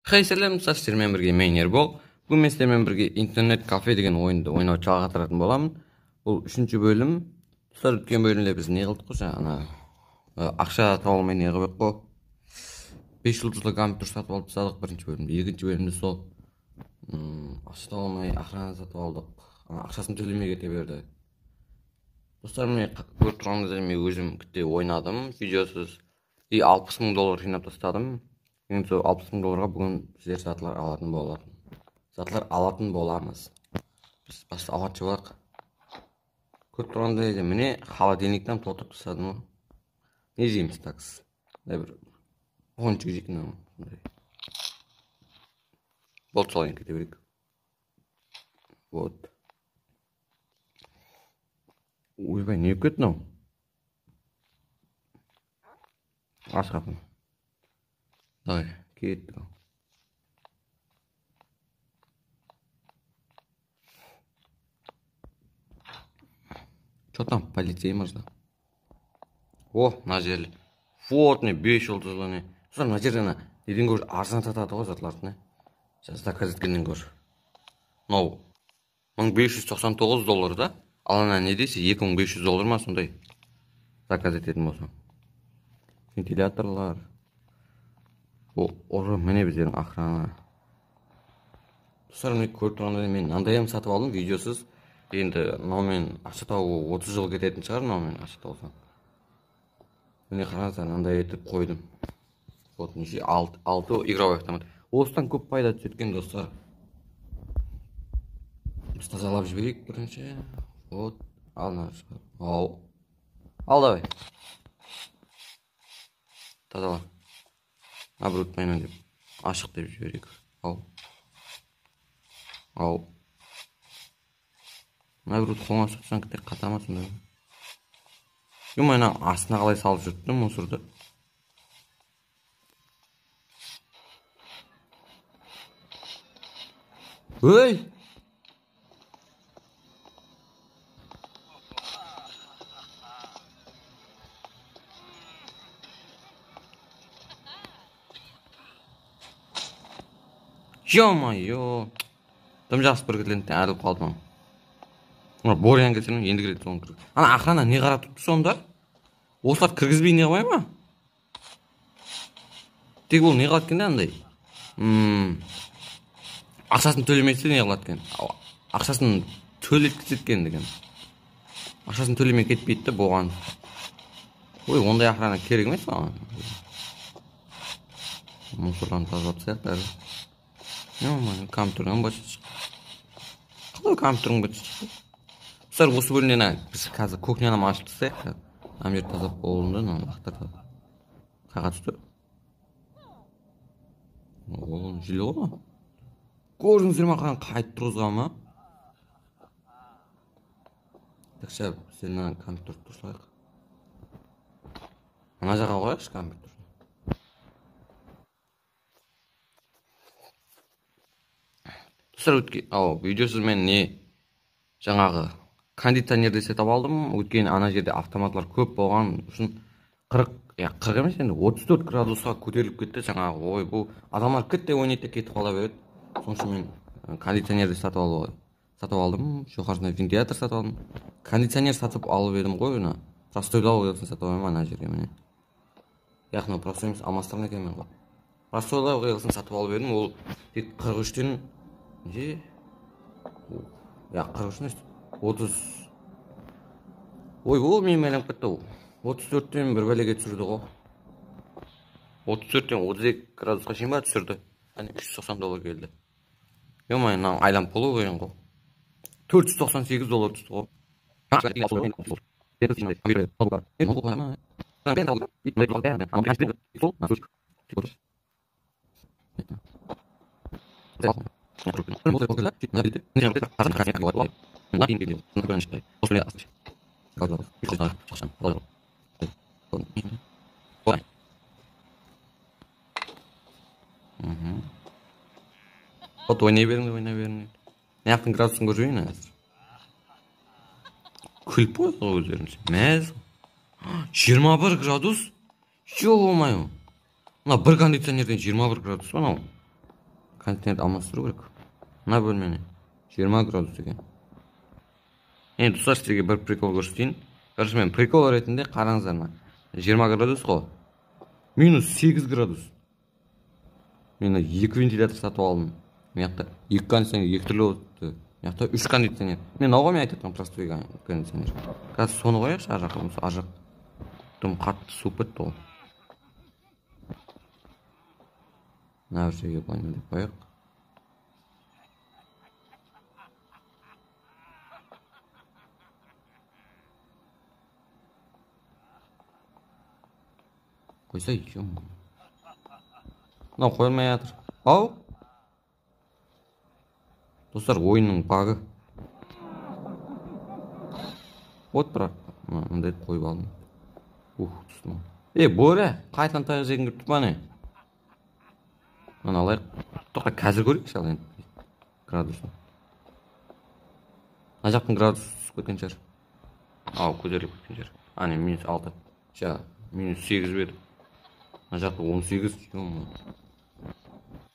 Хей, сәлем, сіздермен бірге мен Ербол. Бүгін мен сіздермен бірге интернет кафе деген ойынды ойнауды жалғастыратын боламын. Бұл үшінші бөлім. Достар, өткен бөлімде біз не қылдық қой, жаңа ақша таба алмай не қылып қой. 5 жұлдызды компьютер сатып алып тастадық бірінші бөлімде. Екінші бөлімде сол ақша таба алмай охрана сатып алдық. Ақшасын төлемей кете берді. Достар, міне көріп тұрғаныңыздай мен өзім күтте ойнадым видеосыз. И 60 мың доллар жинап тастадым. Енді сол 60 мың долларға бүгін біздер затлар алатын болатын. Затлар алатын боламыз. Біз баста алатын болайық. Көріп тұрғандай міне холодильниктен толтырып тастадым ғой. Не жейміз такс? Мындай бір пончик жейік мынау. Болды, солай кете берейік. Вот. Ойбай, не болып кетті мынау? Аш қапыны. Давай, кеттік. Че там, полицей можно? О, мына жер. Вот, не 5 жұлдызды не. Достар, мына жерде ана неден гөрі арзан сатады ғой затларды, не? Сейчас заказ еткеннен гөрі. Мынау 1599 доллар да? Ал ана не дейсіз, 2500 доллар ма сондай заказ ететін болсаң. Вентиляторлар. О, ұры, міне біздердің охрана. Достар, міне көріп тұрғандай мен мынандайым сатып алдым видеосыз. Енді мынаумен ақша табу 30 жыл кететін шығар, мынаумен ақша тапсам. Міне қараңыздар, мынандай етіп қойдым. Вот неше 6 игровой автомат. Осыдан көп пайда түседі екен, достар. Біз тазалап жіберейік бірінші. Вот, ал мына шығар. Ал. Ал давай. Тазала. Обрутпаймын деп ашық деп жіберейік. Ал. Ал. Мына біреуді қолыңа соқсаң тек қата ма сонда? Ё-моё, ана астына қалай салып жүрді мусорды? Ой! Ё-моё! Тым жақсы бір клиенттен айырылып қалдым. Мына Борян келсе, енді кіреді соны кіргіз. Ана охрана не қарап тұрыпты сонда? Осыларды кіргізбей не қылмай ма? Тек ол не қылады екен да андай? Ақшасын төлемесе не қылады екен? Ақшасын төлеткізеді екен деген. Ақшасын төлемей кетпейді де болған. Ой, ондай охрана керек емес маған. Мусорларын тазалап тастайық бәрі. Ё-моё, компьютердің басы шықты. Қалай компьютердің басы шықты? Достар, осы бөлімнен біз қазір кухняны ашып тастайық. Ана жерді тазалап болдым да, мынаны лақтырды. Қаға түсті. О, желі ғой. Көрдіңіздер ме, қаған қайтып тұрғызған ма? Так, ща, біздер мына компьютерді дұрыстайық. Мына жаққа қояйықшы компьютер. Достар, өткен, ау, видеосыз мен не жаңағы кондиционерді сатып алдым. Өткен ана жерде автоматлар көп болған үшін 40, я 40 емес енді 34 градусқа көтеріліп кетті жаңағы. Ой, бұл адамдар кетті ойнайды да кетіп қала береді. Сол үшін мен кондиционерді сатып алдым. Жоғарысында вентилятор сатып алдым. Кондиционер сатып алып едім ғой, мына простойлау құйғысын сатып алмаймын ана жерге міне. Яғни простой емес, алмастырған екен мен ғой. Простойлау құйғысын сатып алып едім, ол тек 43-тен неше? Я 43 емес, 30. Ой, ол мен байланып кетті ол. 34-тен бір бәлеге түсірді ғой. 34-тен 32 градусқа шейін ба түсірді. Әне 390 доллар келді. Ё-моё, мынау айланып болу қиын ғой. 498 доллар түсті ғой. Вот ойнай беріңдер, ойнай беріңдер. Мына жақтың градусын көріп жіберейін қазір. Күліп қойды ғой өздеріңіз. Мәз. 21 градус? Ё-моё. Мына бір кондиционерден 21 градус па мынау? Кондиционерді алмастыру керек. Мына бөлмені 20 градус екен. Енді достар, сіздерге бір прикол көрсетейін. Короче, мен прикол ретінде қараңыздар мына. 20 градус қой. Минус 8 градус. Мен 2 вентилятор сатып алдым. Мына жақта 2 кондиционер, 2 түрлі болды. Мына жақта 3 кондиционер. Мен мынау ғой мен айтып жатқан простой кондиционер. Қазір соны қояйықшы ар жаққа, болмаса ар жақ тым қатты суып кетті ғой. Мына бір жерге былай деп қояйық. Қойса екеу. Мынау қойылмай жатыр. Ау? Достар, ойынның багы. Вот бірақ мындай қойып алдым. Ух, түстім. Ей, Боря, қайтадан таяқ жегің келіп тұр ма не? Мынаны алайық. Тоқта, қазір көрейікші ал енді градусын. Мына жақтың градусы түсіп кеткен шығар. Ау, көтеріліп кеткен шығар. Ане, минус 6. Жа, минус 8 берді. Мына жақта 18.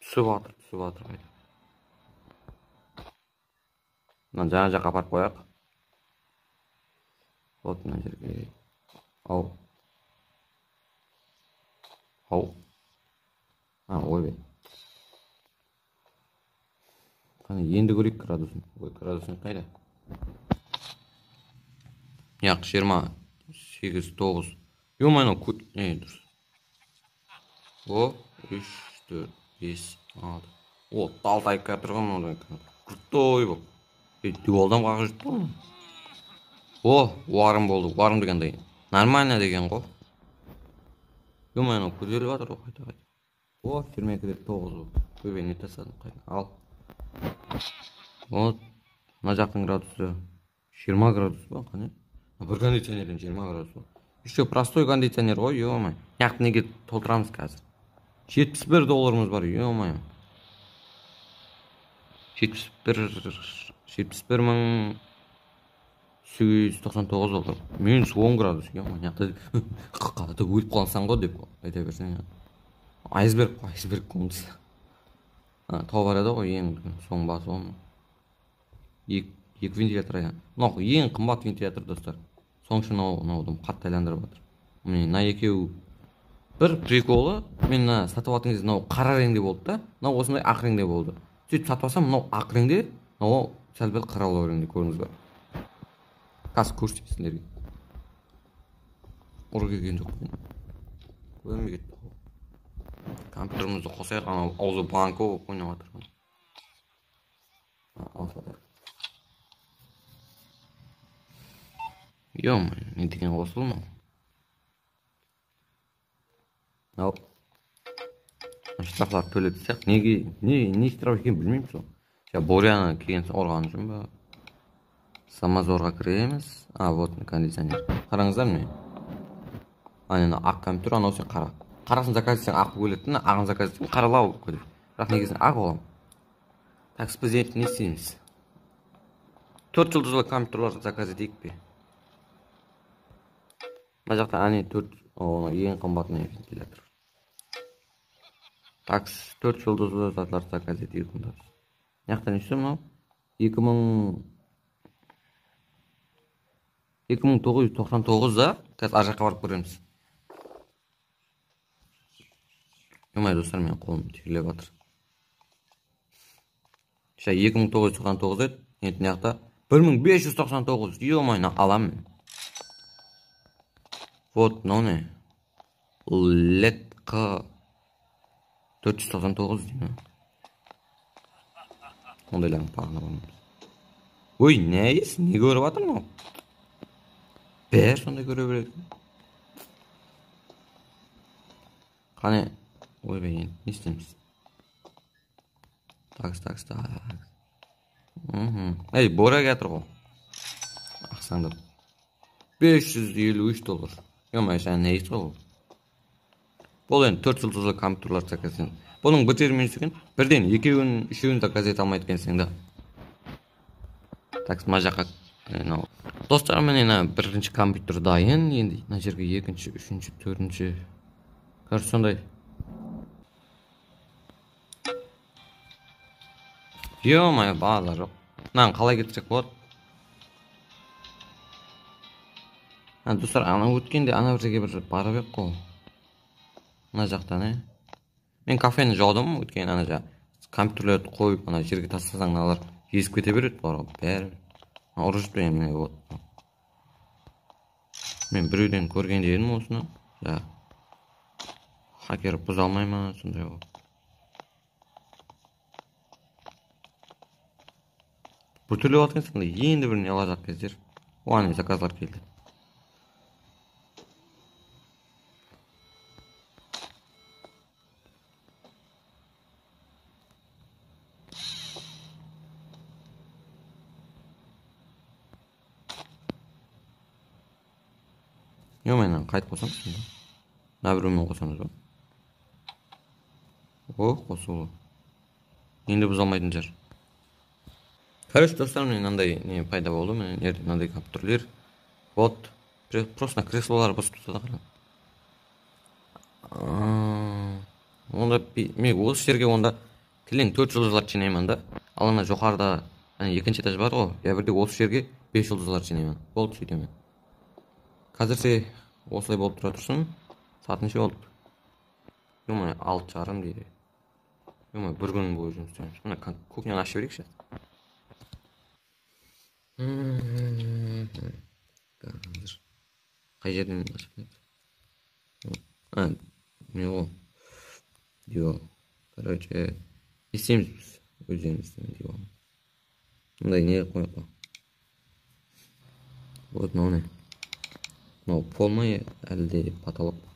Түсіп жатыр, түсіп жатыр қайта. Мынаны жаңа жаққа апарып қояйық. Вот мына жерге. Ау. Ау. А, ойбай. Қане, енді көрейік градусын. Ой, градусын қайда? Яқ, 28, 9. Ё-моё, мынау не, дұрыс. О, 3, 4, 5, 6. О, талтайып келіп тұр ғой мынау. Крутой болып. Ей, дуалдан қағып жүрді ғой. О, уарым болды. Уарым дегендей. Нормально деген ғой. Ё-моё, мынау көтеріліп жатыр ғой қайта-қайта. О, 22-де 9 болды. Ойбай, не тастадым қайта. Ал. Вот, мына жақтың градусы 20 градус па, қане? Бір кондиционерден 20 градус па. Еще простой кондиционер ғой, ё-моё. Мына неге толтырамыз қазір? 71 долларымыз бар, ё-моё. 71 899 доллар. Минус 10 градус, ё-моё. Мына жақта қатты өліп қалсаң ғой деп айта берсең. Айсберг, айсберг комнатасы. Тау бар еді ғой, ең соң басы ғой. Екі вентилятор айдан. Мынау ең қымбат вентилятор, достар. Соның үшін мынау қатты айландырып жатыр. Міне, мына екеуі бір приколы, мен мына сатып алатын кезде мынау қара реңде болды да, мынау осындай ақ реңде болды. Сөйтіп сатып алсам, мынау ақ реңде, мынау сәл-пәл қаралау реңде, көрдіңіз бе? Қазір көрсетейін сіздерге. Ұры келген жоқ. Көрмей кетті. Компьютерімізді қосайық, анау аузы банко болып ойнап жатыр. Ё-моё, не деген қосылды мынау? Ау. Штрафлар төлеп тастайық. Неге, не штраф екенін білмеймін сол. Жа, Боряны келген соң ұрған үшін ба? Самозорға кіреміз. А, вот кондиционер. Қараңыздар міне. Ана ақ компьютер, анау сен қара. Қарасын заказ етсең ақ бөледі, мына ағын заказ етсең қаралау болып кетеді. Бірақ негізінен ақ боламын. Так, біз енді не істейміз? 4 жұлдызды компьютерлар заказ етейік пе? Мына жақта әне 4, ең қымбат вентилятор. Так, 4 жұлдызды затлар заказ етейік онда. Мына жақта неше мынау? 2999 да? Қазір ар жаққа барып көреміз. Ё-моё, достар, менің қолым терлеп жатыр. Ша, 2999 еді, енді мына жақта 1599. Ё-моё, мына аламын мен. Вот, мынау не? Лед К 499 деймін. Ондайлардың бағына бармыз. Ой, не ес, не көріп жатыр мынау? Бәрі сондай көре береді. Қане, ойбай, енді не істейміз? Такс, такс, такс. Ей, Боря келатыр ғой. Ақсаңдап. 553 доллар. Ё-моё, сен не ес ғой бұл? Бұл енді 4 жұлдызды компьютерлар заказ еткен. Бұның бір жері минус екен, бірден екеуін, үшеуін заказ ете алмайды екенсің да. Так, мына жаққа, мынау. Достар, міне мына бірінші компьютер дайын. Енді мына жерге екінші, үшінші, төртінші. Короче, сондай. Ё-моё, базар жоқ. Мынаны қалай кетсек болады? Достар, ана өткенде ана бір жерге бір барып едік қой. Мына жақтан, ә? Мен кафені жаудым, өйткені ана жақ компьютерлерді қойып, ана жерге тастасаң, мыналар езіп кете береді бұлар бәрі. Ұрып жүріп міне вот. Мен біреуден көрген едім осыны. Жаңа хакер бұза алмай ма, сондай ғой. Біртүрлі болып жатқан сондай, енді бір не алажақ кездер. О, ане заказлар келді. Ё-моё, қайтып қосамыз сонда. Мына біреумен қосамыз ба? О, қосулы. Енді бұза алмайтын жер. Короче, достар, міне мынандай не пайда болды, міне жерде мынандай компьютерлер. Вот, просто мына креслолар бұзып тастады, қара. Онда мен осы жерге онда кілең 4 жұлдызлар жинаймын да. Ал ана жоғарыда, ана екінші этаж бар ғой, я бірде осы жерге 5 жұлдызлар жинаймын. Болды, сөйтемін. Қазірше осылай болып тұра тұрсын. Сағат неше болды? Ё-моё, 6:30 дейді. Ё-моё, бір күн бойы жұмыс істейміз. Мына кухняны ашып жіберейікші. Қазір қай жерден ашып жіберейік? А, не ол? Диван. Короче, не істейміз біз? Өздеріміз істейміз диван. Мындай не қояйық қой. Вот мынау не? Мынау пол ма әлде потолок па?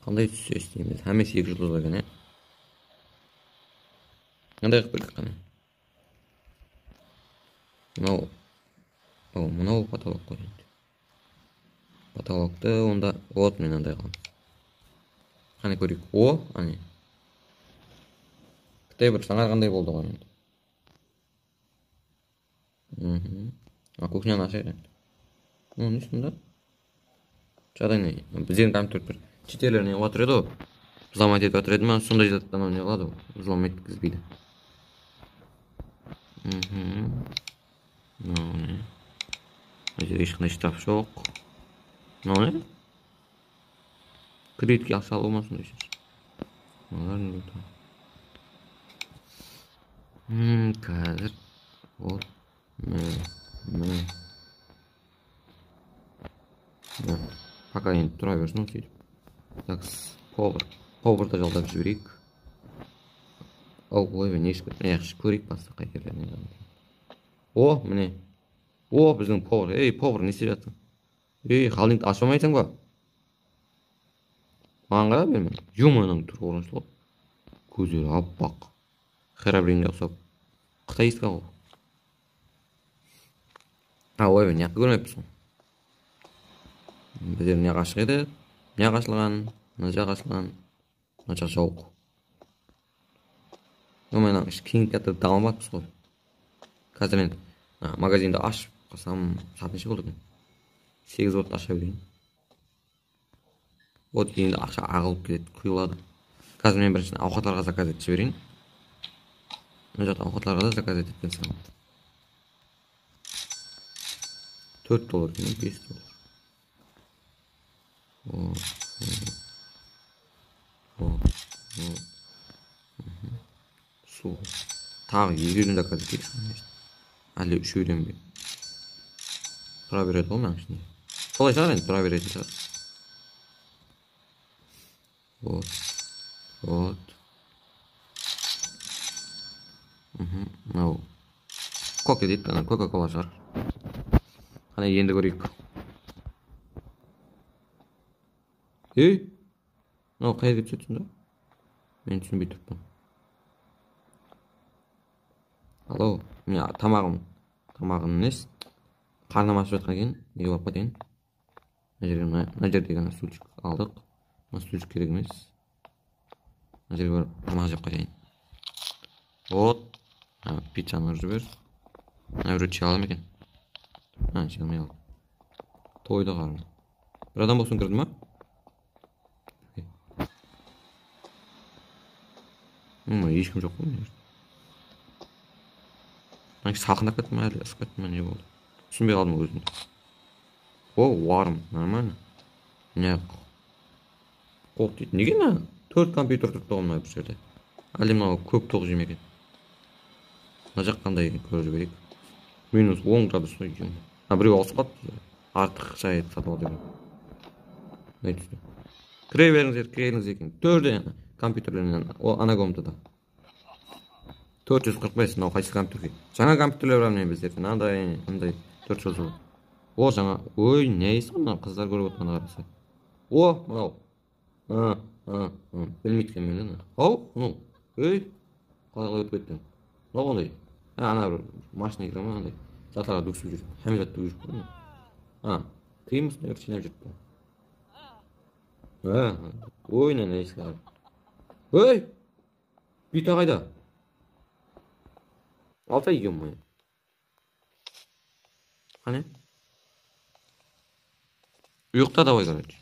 Қандай түсте істейміз? Әмесі 2 жұлдыз екен, ә? Қандай қылып көрейік қане? Мынау, о, мынау потолок қой енді. Потолокты онда, вот мен андай қыламын. Қане көрейік. О, әне. Қытай бір саңар қандай болды ғой енді. А кухняны ашайық енді. О, не сонда? Жағдай не? Бізден компьютер бір читерлер не қылып жатыр еді ғой. Взломать етіп жатыр еді ма? Сондай заттан анау не қылады ғой? Взлом еткізбейді. Мынау не? Мына жерде ешқандай штраф жоқ. Мынау не? Кредитке ақша алу ма сондай сөз? Мыналар не болды? Қазір. Вот. Мә. Пока енді тұра берсін сөйтіп. Так, повар. Поварды жалдап жіберейік. Ау, ойбай, не ішіп кетті? Міне, көрейік баста қай жерлеріне жалдап. О, міне. О, біздің повар. Ей, повар, не істеп жатсың? Ей, холодильникті аша алмайсың ба? Маған қара берме. Ё-моё, ананың түрі қорқынышты ғой. Көздері аппақ. Херобринге ұқсап. Қытайский ғой. А, ойбай, мына жақты көрмеппіз ғой. Біздер мына жақ ашық еді. Мына жақ ашылған, мына жақ ашылған, мына жақ жауық. Ё-моё, мынаның іші кеңіп кетті, дамымаппыз ғой. Қазір енді магазинді ашып қалсам, сағат неше болды екен? 8 болды, аша берейін. Вот енді ақша ағылып келеді, құйылады. Қазір мен біріншіден ауқаттарға заказ етіп жіберейін. Мына жақта ауқаттарға да заказ етіп кеткен саған. 4 доллар екен, 5 доллар. О, о, о, Су. Тағы 2-ден заказ етейік. Әлде 3-ден бе? Тұра береді ғой мынаның ішінде. Солай шығар енді, тұра беретін шығар. Вот. Вот. Мынау коке дейді, ана кока-кола шығар. Қане енді көрейік. Ей, мынау қай жерге түседі сонда? Мен түсінбей тұрмын. Алло, міне тамағым несі? Қарным ашып жатқан екен, неге барып кетейін? Мына жерге, мына жердегі ана стульчик алдық. Мына стульчик керек емес. Мына жерге барып тамақ жеп қайтайын. Вот, пиццаны ұрып жібер. Мына біреу іше ала ма екен? А, іше алмай қалды. Тойды қарны. Бір адам болсын кірді ма? Ешкім жоқ қой мына жерде. Салқындап кетті ма, әлде ысып кетті ма, не болды? Түсінбей қалдым өзім. О, warm, нормально. Не қол дейді. Неге мына 4 компьютер тұрыпты ғой мына бір жерде? Әлде мынау көп тоқ жемей екен. Мына жақ қандай екен, көріп жіберейік. Минус 10 градус қой екен. А, біреу ауысып қалыпты. Артық шай сатып алды екен. Не түсті? Кіре беріңіздер, кіре беріңіздер екен. Төрде компьютерлерінен, о, ана комнатада. 445, мынау қайсы компьютер? Жаңа компьютерлер бар міне біздерде. Мынандай, мындай 400. О, жаңа, ой, не иіс қой мына қыздар көріп отырғанда қараса. О, мынау. Білмейді екен мен ана. Ау, мынау. Ей, қалай өтіп кеттің? Мынау қандай? Ана бір машина екен ма, андай. Заттарға дөксіп жүр. Һәм зат төгіп жүр қой. А, тыйым осындай бір жинап жүріпті. Ой, мына не иіс қой. Ей! Бита қайда? Алтай, ё-моё. Қане? Ұйықта давай, короче.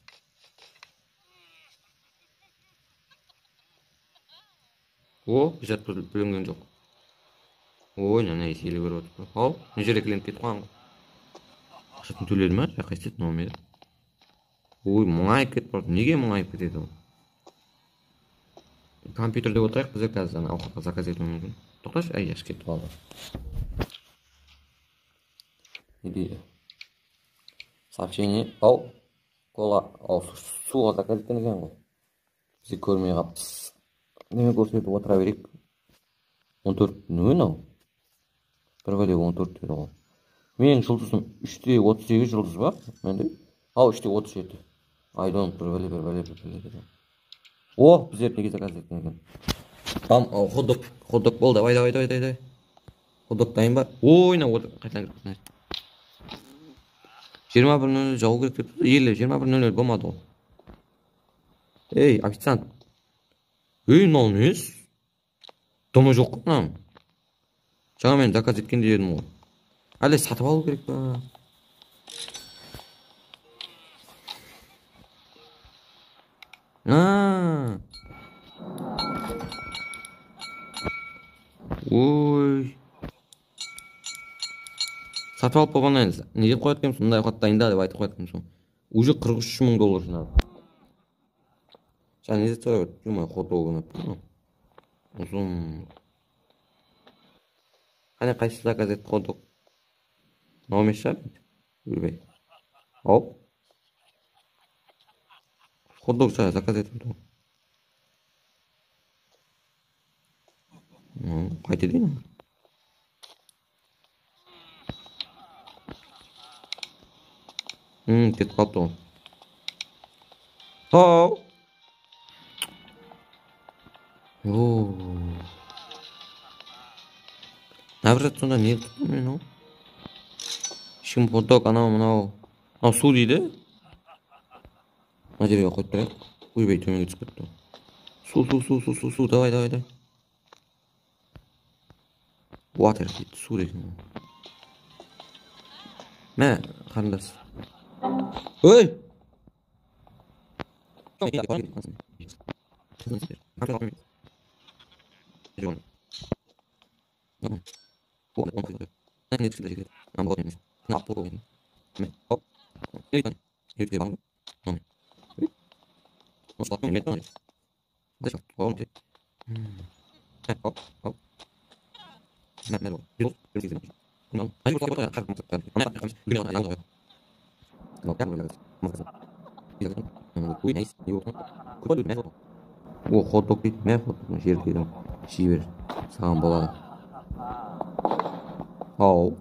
О, зат бүлінген жоқ. Ой, мына иіс елі көріп отыр. Ау, мына жерде клиент кетіп қалған ғой. Ақшасын төледі ма? Жаққа істеді, мынау еді. Ой, мұңайып кетіп барады. Неге мұңайып кетеді ол? Компьютерде отырайық, біздер қазір ана ауқатқа заказ етуі мүмкін. Тоқташы, әй, аш кетіп қалды. Не дейді? Сообщение. Ау, кола, ау, суға заказ еткен екен ғой. Бізде көрмей қалыппыз. Демек, осы жерде отыра берейік. 14 не мынау? Бір бәле 14 деді ғой. Менің жұлдызым 3,38 жұлдыз бар. Менде. Ау, 3,37. I don't, бір бәле, бір бәле, бір бәле деді. О, біздер неге заказ еткен екен? Там, хот-дог, хот-дог болды. Давай, давай, давай, давай. Хот-дог дайын ба? Ой, мына отыр, қайтадан кіріп кетсін. 21:00 жабу керек деп тұр. Елі 21:00 болмады ғой. Ей, официант. Ей, мынау несі? Дымы жоқ қой мынаның. Жаңа мен заказ еткенде едім ғой. Әлде сатып алу керек па? Ой. Сатып алып болғаннан енді не деп қояды екенбіз? Мындай ауқат дайында деп айтып қояды екенбіз ғой. Уже 43 000 доллар жинады. Жаңа не деп сұрап еді? Ё-моё, хот-дог ұнап тұр мынау. Ұзын. Қане, қайсы заказ етті хот-дог? Мынау емес шығар енді. Ойбай. Ау. Хот-дог жаңа заказ етіп отыр ғой. Қайта дейін. Кетіп қалыпты ғой. Ау. О. Мына бір зат сонда не қылып тұрмын мен ау? Ешкім хот-дог, анау мынау. Мынау су дейді. Мына жерге қойып тұрайық. Ойбай, төменге түсіп кетті. Су, су, су, су, су, су, давай, давай, давай. Water дейді, су деген ғой. Мә, қарындас. Ой! О, хот-дог дейді. Мә, хот-дог жерге дедім. Жей бер. Саған болады. Ау.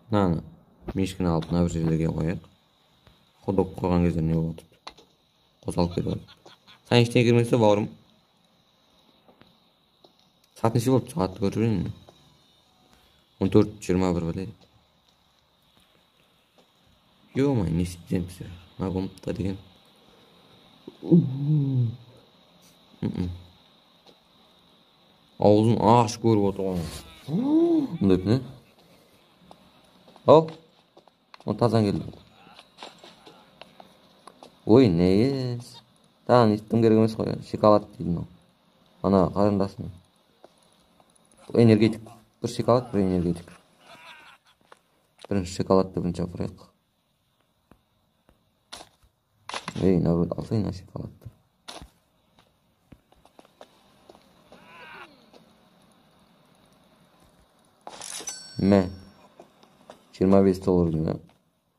Мынаны мешкіні алып мына бір жерлерге қояйық. Хот-дог қойған кезде не болады? Қозғалып кетіп жатыр. Саған ештеңе келмесе, бауырым. Сағат неше болды? Сағатты көріп жүрмін мен. 14:21 біледі. Ё-моё, не істейміз біздер? Мына комната деген. Аузын ашып көріп отыр ғой. Мындай не? Ал, о, тазан келді. Ой, не ес. Тағы тым керек емес қой. Шоколад дейді мынау. Ана қарындасым. Энергетик. Бір шоколад, бір энергетик. Бірінші шоколадты бірінші апарайық. Ей, мына алсай мына шоколадты. Мә. 25 доллар деймін.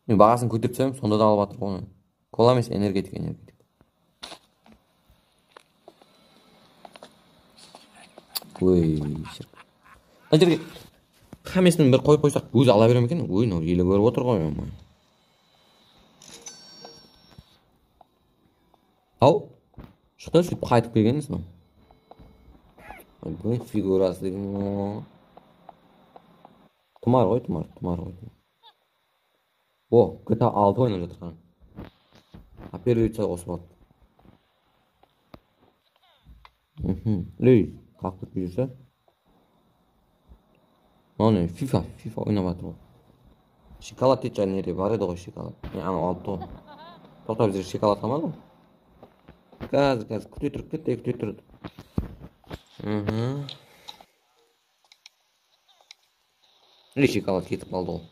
Мен бағасын көтеріп тастаймын, сонда да алып жатыр ғой. Кола емес, энергетик, энергетик. Ой, шірк. Мына жерге хамесін бір қойып қойсақ, өзі ала бере ме екен? Ой, мынау елі көріп отыр ғой. Ау, шықты, сөйтіп қайтып келгенбіз мынау. Ойбай, фигурасы деген. Тұмар ғой, тұмар, тұмар ғой. О, GTA 6 ойнап жатыр. Операция қосып алды. Ей, қақып кетпей жүрсе. Мынау не, FIFA, FIFA ойнап жатыр ғой. Шоколад дейді, жаңа неде бар еді ғой шоколад. Не, анау алыпты ғой. Тоқта, бізде шоколад қалмады ғой. Қазір, қазір, күте тұр, күте, күте тұр. Ей, шоколад кетіп қалды ғой.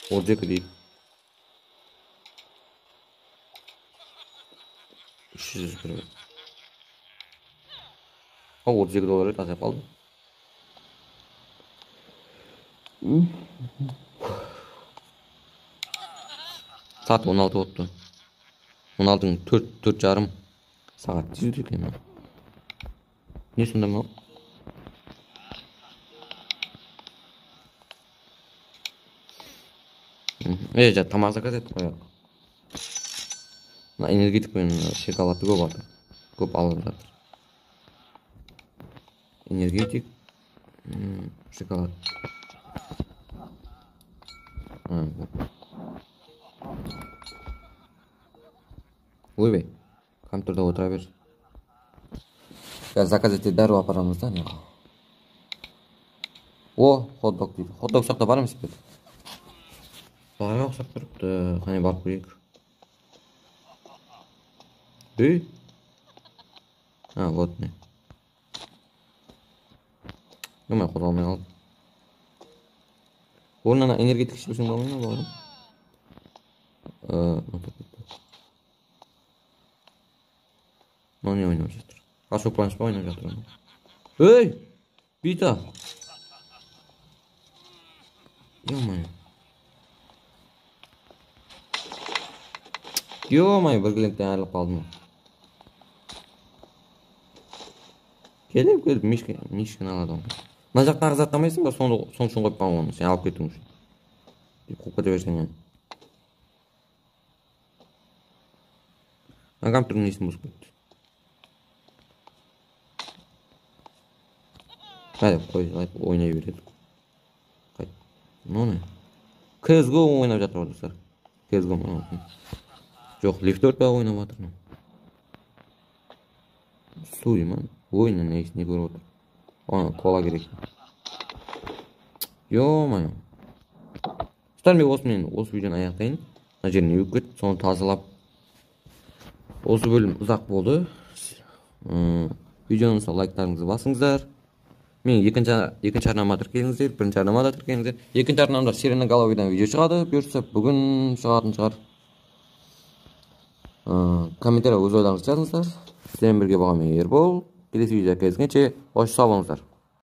32 дейді. 301. Ау, 32 доллар еді, азайып қалды. Сағат 16 болыпты. 16-ның төрт, төрт жарым. Сағат тез өтеді екен. Не сонда мынау? Ей, жа, тамақ заказ етіп қояйық. Мына энергетик пен шоколадты көп алды. Көп алып жатыр. Энергетик, шоколад. Ойбай, компьютерде отыра бер. Қазір заказ етсе дәру апарамыз да. О, хот-дог дейді. Хот-дог сақта бар емес пе? Бар ұқсап тұрыпты. Қане барып көрейік. Ей? А, вот не. Ё-моё, қозғалмай қалдым. Орнына энергетик ішіп жүрсең болмай ма, бауырым? Мынау не ойнап жатыр? Қашу планш па ойнап жатыр? Ей! Бита! Ё-моё. Ё-моё, бір клиенттен айырылып қалдым. Келіп, келіп, мишканы алады ғой. Мына жақтағы затты алмайсың ба? Соны үшін қойып қойған оны, сен алып кетуің үшін. Деп қуып кете берсең енді. Мына компьютердің несін бұзып кетті. Қайда қой, ойнай береді. Қайт. Мынау не? CSGO ойнап жатыр ғой, достар. CSGO мынау. Жоқ, Лифт 4 па ойнап жатыр мынау. Су дей ма? Ойынның несін көріп отыр. Оған кола керек. Ё-моё. Достар, мен осымен осы видеоны аяқтайын. Мына жерін не болып кетті, соны тазалап. Осы бөлім ұзақ болды. Видеоны ұнаса лайктарыңызды басыңыздар. Мен екінші арнама тіркеліңіздер, бірінші арнама да тіркеліңіздер. Екінші арнамда Сиреноголовыйдан видео шығады, бұйыртса бүгін шығатын шығар. Комментария өз ойларыңызды жазыңыздар. Сіздермен бірге болған мен Ербол. Келесі видеода кездескенше, қош сау болыңыздар.